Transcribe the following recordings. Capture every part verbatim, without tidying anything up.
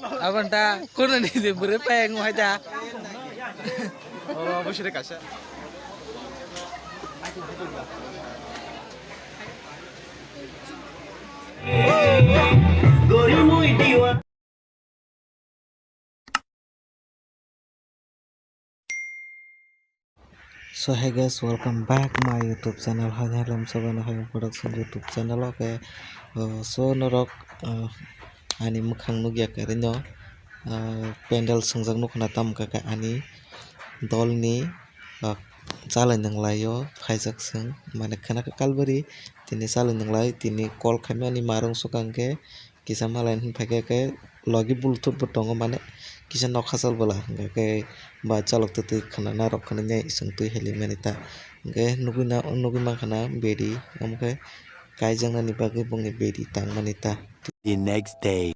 Abon ta kono ni de bwrwi payang wahai da. Oro obo sire kaisa. So hey guys, welcome back my YouTube channel. Hai hai lam sabana hai production YouTube channel. Okay, uh, so norok, uh, ani mukhang nugya karino, uh, pendal swngjak nukna tam kaka ani dolni, uh, chalai nanglaio phaijak sung mane khana kalbari tini chalai nanglai tini call khaimani marung sukang khe. Kisa malai hwn phaikha khe logi bluetooth bo tongo mane kisa nokha chal bwla hwnkha khe ba chalok twtwi khwnana rok khwnwi nai chwng twi heli mani ta hwnkhe nugwi na nugwi mankha na bedi omo khe kaijaknani bagwi bongni bedi tangmani ta. The next day.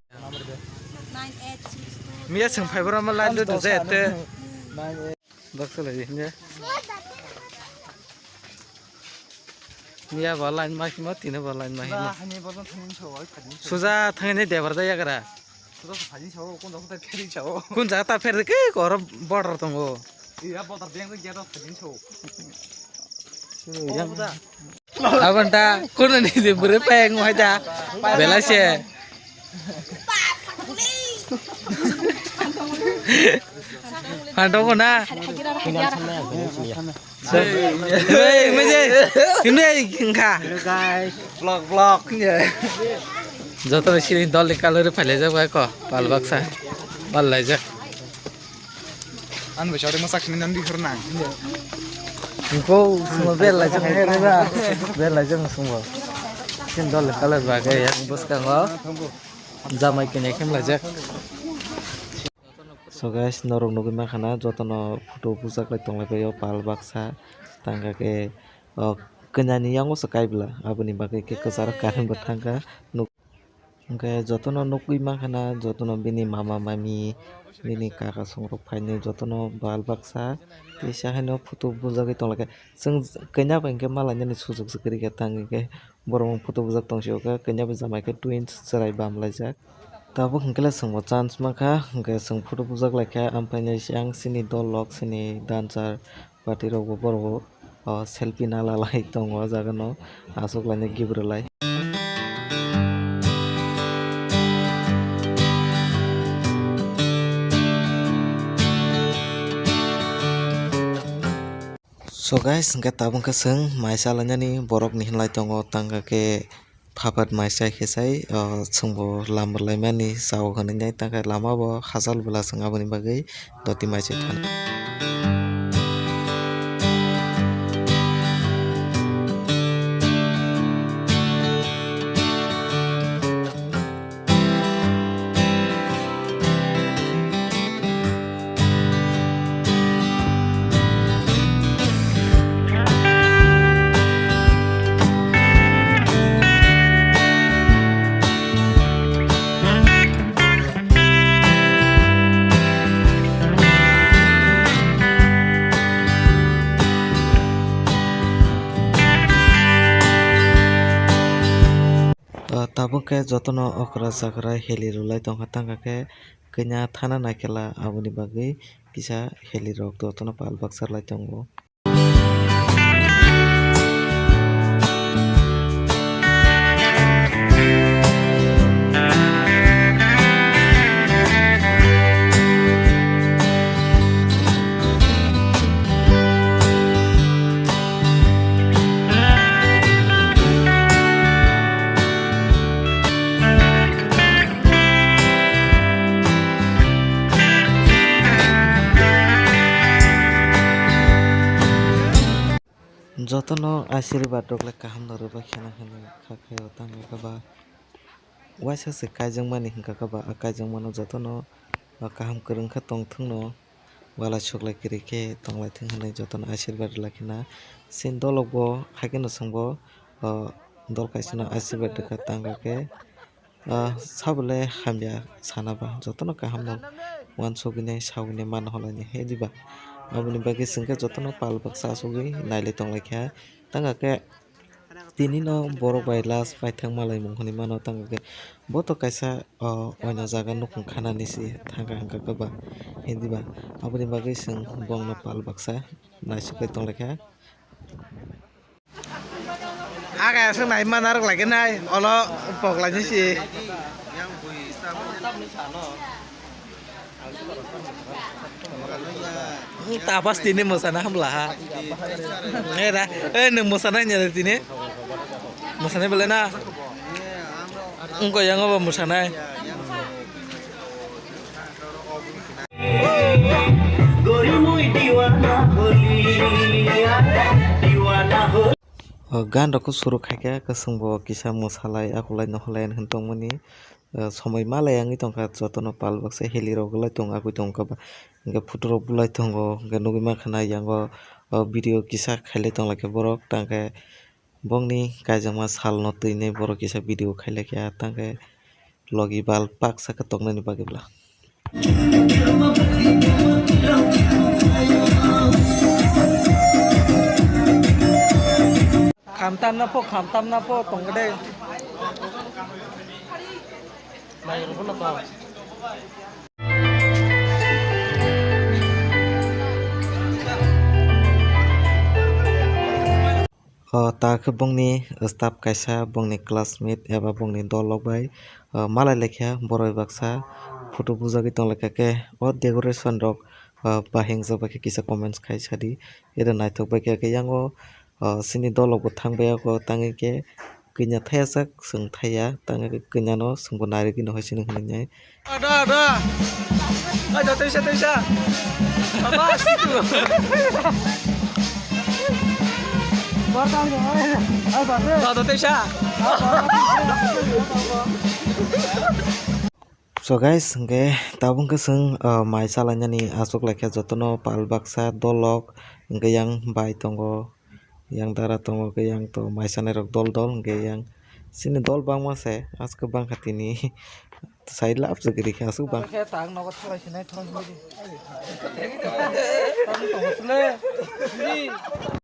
Miya chwng phaibrama line do dujai ette. Baksa lai hinja. Miya ba line ma himo tini ba line ma himo. Suja thangni debar da yagra. Kun jaga ta pher ke koro border tongo. Abon ta kono ni de bwrwi payang wahai da. Belai se. Phantok na. Hey, mese. Kini kha. Vlog, vlog. Joto sini dol ni kalori phalajak bai ko. Pal baksa. Pal lajak. An bai chawri masak sini nan di khurna. Ko sumo bel lai jang bel lai jang sumo. Kin dol color ba ke yang bus ka ngo. Jamai kene kem lai jak. So guys, norok nugwi mankha na jotono photo bujak lai tong lai phaio pal baksa tangka ke, o, kanya ni yango se kai bwla aboni bagwi ke kwcharo current bo thangkha. Hwnkhe jotono nukgwi mankha na, jotono bini mama mami, bini kaka songrok phainai jotono bal baksa teisa haino photo bujagwi tonglaikha. Chwng kanya bai hwnkhe malainani sujuk se kwrwikha, tang hwnkhe borok photo bujak tongsi o khe kanya bai jamai khe twins chwrai bam laijak. Tabuk hwnkhe le chwngbo chance mankha, hwnkhe chwng photo bujak laikha, amphainai ang chini dol lok, chini dancer, Party rok bo borok bo, o, selfie nala lai tongo o jaga no aswk lainai gibra lai. So guys, hwnkhe tabuk khe chwng mai chalainani borok ni hinlai tongo, tangka khe Phapat mai chai khe chai, o, chwngbo lama rwlaimani chao hwnwi nai tangkha lama bo hachal bwla chwng aboni bagwi doti mai chai thani. Ah, tabuk khe jotono okra chakra heli rwlai tongkha, tangkha khe kanya thana naikhe la, aboni bagwi kisa heli rok jotono pal baksa rwlai tongo. Jotono asirwad rok le kaham no rwbaikha na hinwi kha khaio, tangkha khe ba waisa se kaijakmani hwnkha khe ba, a kaijakmano jotono kaham kwrwng khe tongthwngno, walai suklai kwrwi khe tonglaithwng hinwi jotono asirwad rwlaikha na. Chini dolok bo haikhe no chwngbo, o, dol kaisa no asirwad rwkha, tangkha khe. Ah, sabole hamya sana ba, jotono kaham no uansugwi nai sagwi nai mano hwnlai nai he diba. Aboni bagwi chwng khe jotono pal baksa asugwi nailai tonglaikha. Tangkha khe Tini no borok bai last paithak malaimung hinwi mano, tangkhe bo to kaisa, o, oino jaga nukhung khanani se thangkha hwnkha khe ba, hindi ba aboni bagwi chwng bongno pal baksa naisugwi tonglaikha. Aga aswk nai mana rwk lai khe nai, olo pok lai si. Tapas tini mwsana hamla ha. Eh da, eh, nwng mwsana hanya da tini. Mwsana bele na. Wngkha yang obo mwsana. O gan rok suru khaikha, kwchwng bo kisa mwsalai, akulai nohorlai hinwi tongmani. O somoi malai wngwi tongkha, jotono pal baksa heli rok lai tong, agwi tongkha ba. Hwnkhe photo rok bulai tongo, hwnkhe nugwi mankha na yango, o video kisa khailai tonglaikha borok, tangkhe bongni kaijakma salno twinwi borok kisa video khailaikha, tangkhe logi bal baksa khe tongnaini bagwi bwla. Khamtam na pho, khamtam na pho tongde. Mai rw pho na to. O ta khe bongni staff kaisa, bongni classmate eba bongni dol rok bai, o, malai laikha borok bai baksa photo bujagwi tonglaikha khe o decoration rok, o, bahingjak bai khe kisa comments khai sadi. Ede naithok bai khe, khe yango, o, chini dol rok bo thang bai o tangwi khe kanya thayajak chwng thaya, tangwi khe kanya no chwngbo narigwi no hai sini hwnwi nai. Ada, ada. Ada, teisa, teisa. Apa sih tu? Ada, teisa. So guys, hwnkhe tabuk khe chwng, ah, mai chalainani achuk laikha jotono pal baksa dolok hwnkhe yang bai tongo. Yang dara tongo khe yang to mai sanai rok dol dol hwnkhe yang chini dol bangma se aske bangkha tini sai lab se giri khe aswk bang. Khe tak nogo thalai sinai thang hili. Tang tongo sle. Hili.